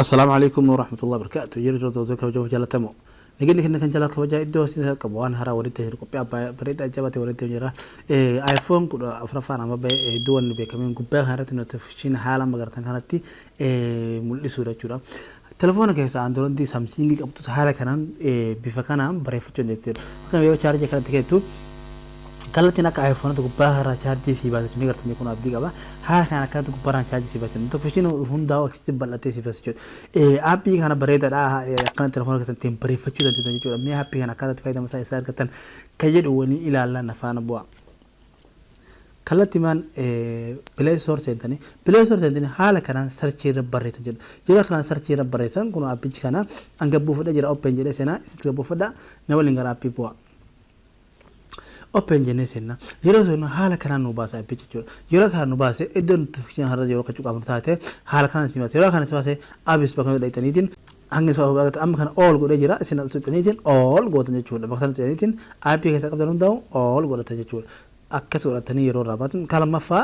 Assalaamu alaikum warahmatullahi wabarakatuh. Yeroo hordoftoota kabajamoo jaallatamoo. Nageenya keenya kan jalaa kabajaa iddoo isin qabu waan haaraa walitti jiru qophii abbaa bareedaa ajaa'ibaatti walitti jira. iPhone 14ffaan amma bahe hedduu wanni beekameen gubbaa kanarratti notification haala amma agartan kanatti mul'isuudha jechuudha. Telefoona keessa Android Samsung qabtus haala kanaan bifa kanaan bareeffachuu dandeetti. Fakkeenya, yeroo chaarjii kanatti kennitu kallattiin akka iPhone gubbaa irraa chaarjii sii baasa jechuudha. Gartanii kun abdii qaba. Haala kanaan akkanatti gubbaarraan chaarjii sii baasa jechuudha. Notification hundaa'u akkasitti bal'atee sii baasa jechuudha. Aappii kana bareedaadha. Akkana telefoona keessan ittiin bareeffachuu dandeettan jechuudha. Mee aappii kana akkaataa itti fayyadama isaa isaa argattan kan jedhu waliin ilaallaa, na faana bu'a. Kallattiimaan Play Store seentanii, Play Store seentanii haala kanaan search irra barreessan jedhu. Yeroo kanaan search irra barreessan, kun aappichi kana an gabbuufadha jira, open jedhee seenaa. Isitti gabbuufadha, na waliin gara aappii bu'a. Open jennee seenna. Yeroo seennu haala kanaan nu baasa aappichi jechuudha. Yeroo kanaan nu baase, iddoo notification har'a yeroo kachuu qabnu taate haala kanaan si baase. Yeroo kana si baase, apps bakka dhaqxaniitiin hanga isa amma kana all godhee jira, isin tuqxaniitiin all gootan jechuudha. Bakka sana tuqxaniitiin aappii keessa qabdan hundaa'u all godhatan jechuudha. Akkas godhatanii yeroo irraa baatan, kan lammaffaa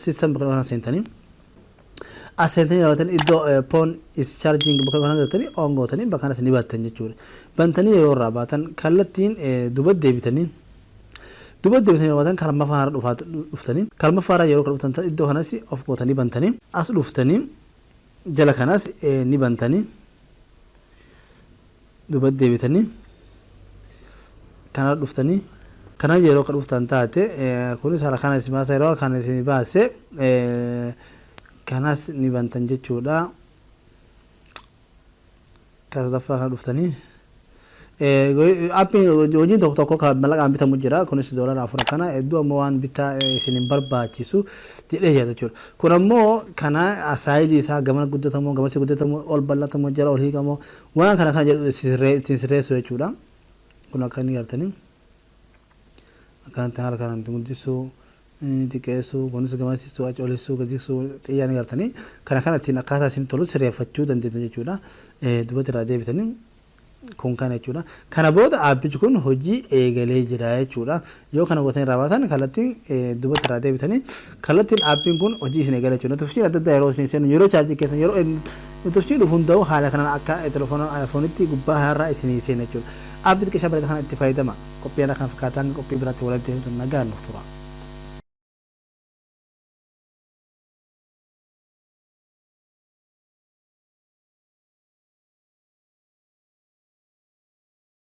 system bakka kana seentanii, as seentanii raawwatan, iddoo phone is charging bakka kana galtanii on gootanii bakka kanas ni battan jechuudha. Bantanii yeroo irraa baatan, kallattiin duba deebitanii, duba deebitanii yeroo baatan, kan lammaffaa irra dhufaa dhuftanii, kan lammaffaa irra yeroo kan dhuftan, iddoo kanas off gootanii bantanii, as dhuftanii jala kanas ni bantanii, duba deebitanii kana dhuftanii, kana yeroo kan dhuftan taate, kunis haala kana isin baasa. Yeroo kana isin baase, kanas ni bantan jechuudha. Kan sadaffaa kana dhuftanii, Aappiin hojiin tokko tokko kan mallaqaan bitamu jira. Kunis $4 akkana hedduu ammoo waan bittaa isin hin barbaachisu jedhee yaada jechuudha. Kun ammoo kana saayizii isaa gamana guddatamoo, gamasi guddatamoo, ol bal'atamoo, jala ol hiikamoo, waan kana kana jedhu ittiin sirreessu jechuudha. Kun akka inni gartanii akkanatti haala kanaan guddisuu, xiqqeessuu, kunis gamasiisuu, achi olissuu, gadisuu, xiyyaa ni gartanii kana kana ittiin akkaataa isin tolu sirreeffachuu dandeettan jechuudha. Dubatti irraa deebitanii kun kana jechuudha. Kana booda aappichi kun hojii eegalee jira jechuudha. Yoo kana gootanii irraa baatan, kallattiin dubatti irraa deebitanii, kallattiin aappiin kun hojii isin eegale jechuudha. Notification adda addaa yeroo isin seenu, yeroo chaarjii keessan, yeroo notification dhufu hunda'u haala kanaan akka telefoona iPhone'itti gubbaa kanarraa isinii seena jechuudha. Aappii xiqqishaa bareeda kana itti fayyadama. Qophii kana kan fakkaatan qophii biraatti walitti deebitu, nagaan nuuf tura.